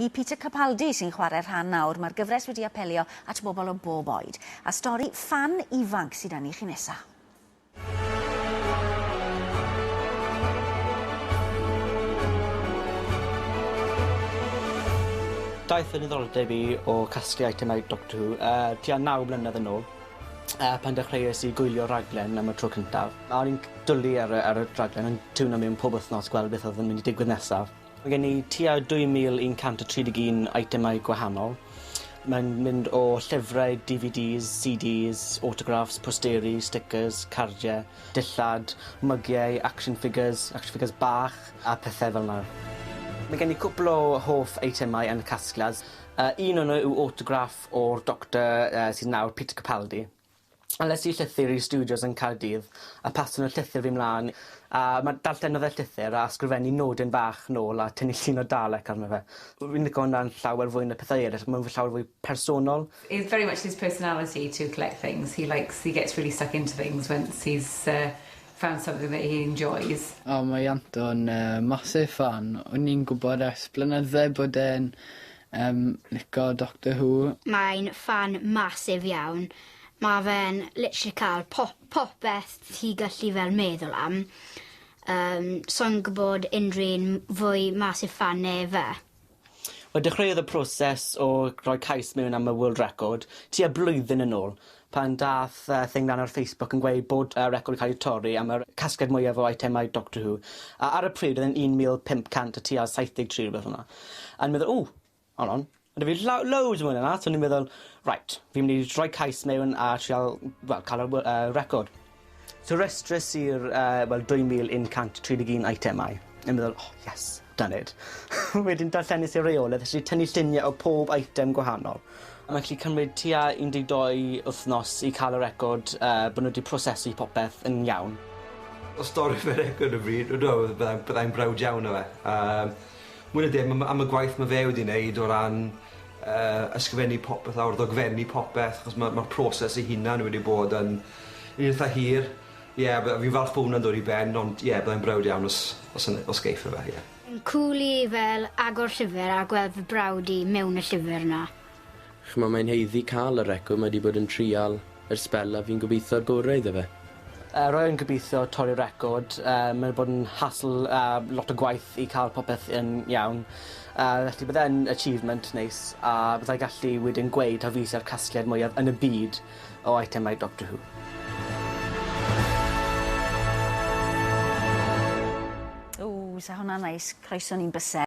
I Peter Capaldi sy'n chwarae rhan nawr, mae'r gyfres wedi apelio at bobl o bob oed. A stori ffan ifanc sydd â ni chi nesa. Daeth fy niddordeb i o casglu eitemau Doctor Who tua 9 mlynedd yn ôl pan dechreuais i gwylio raglen am y tro cyntaf. A o'n i'n dwlu ar y ar y raglen, o'n tiwno mewn pob wythnos gweld beth oedd yn mynd i digwydd nesaf. Mae gen i tua 2131 eitemau gwahanol. Mae'n mynd o llyfrau, DVDs, CDs, autographs, posteri, stickers, cardie, dillad, mygiau, action figures, action figures bach a pethe fel 'na. Mae gen i cwpwl o hoff eitemau yn y casgliad. Un o nw yw autograph o'r Doctor sydd nawr Peter Capaldi. Ales i llythyr i'r stiwdios yn Caerdydd a pason nhw'r llythyr fi mlan a ma' darllenodd e llythyr a sgrifennu nodyn bach nôl a tynnu llun o Dalek arno fe. Fi'n lico wnna'n llawer fwy na pethau eryll ma'n llawer fwy personol. It's very much his personality to collect things. He likes he gets really stuck into things once he's uh found something that he enjoys. O mae Ianto'n yy massive fan. O'n i'n gwbod ers blynydde bod e'n yym lico Doctor Who. Mae'n ffan massive iawn. Ma' fe'n literally ca'l pop- popeth ti gallu fel meddwl am. Yym soi'n gwbod unrhyw un fwy massive fan ne fe. Wel dechreuodd y proses o roi cais mewn am y world record tua blwyddyn yn ôl pan dath yy thing lan ar Facebook yn gweud bod y record yn ca'l 'i torri am yr casgliad mwyaf o eitemau Doctor Who. A ar y pryd o'dd e'n 1500 a tua 73 rwbeth fel 'na. A o'n meddwl ww hold on ma' 'da fi llaw- loads mwy na 'na so o'n i'n meddwl reit fi myn' i rhoi cais mewn a trial wel ca'l y wy- yy record. So restres i'r yy wel 2131 eitemau. O'n meddwl oh yes done it. Wedyn darllenes i'r reole felly tynnu llunie o pob eitem gwahanol. A mae'n gallu cymryd tua 12 wythnos i ca'l y record yy bo' nw 'di prosesu popeth yn iawn. Os dorri fe record y bryd ydw byddai'n byddai'n browd iawn o fe. Yym mwy na dim am am y gwaith ma' fe wedi neud o ran yy ysgrifennu popeth lawr, ddogfennu popeth, achos ma' ma'r proses ei hunan wedi bod yn un itha hir. Ie by- fi'n falch bo' wnna'n dod i ben ond ie byddai'n browd iawn os os yn os geiff e fe ie. Yn cŵl i fel agor llyfyr a gweld fy brawd i mewn y llyfyr 'na. Ch'mo' mae'n haeddu ca'l y record mae 'di bod yn trial ers sbel a fi'n gobeithio'r gore iddo fe. Yy rwy yn gobeithio torri'r record yy mae 'di bod yn hassle a lot o gwaith i ca'l popeth yn iawn yy felly bydde e'n achievement neis a byddai gallu wedyn gweud taw fi sy â'r casgliad mwyaf yn y byd o eitemau Doctor Who. Ww, sa hwnna'n neis. Croeso ni'n bysedd.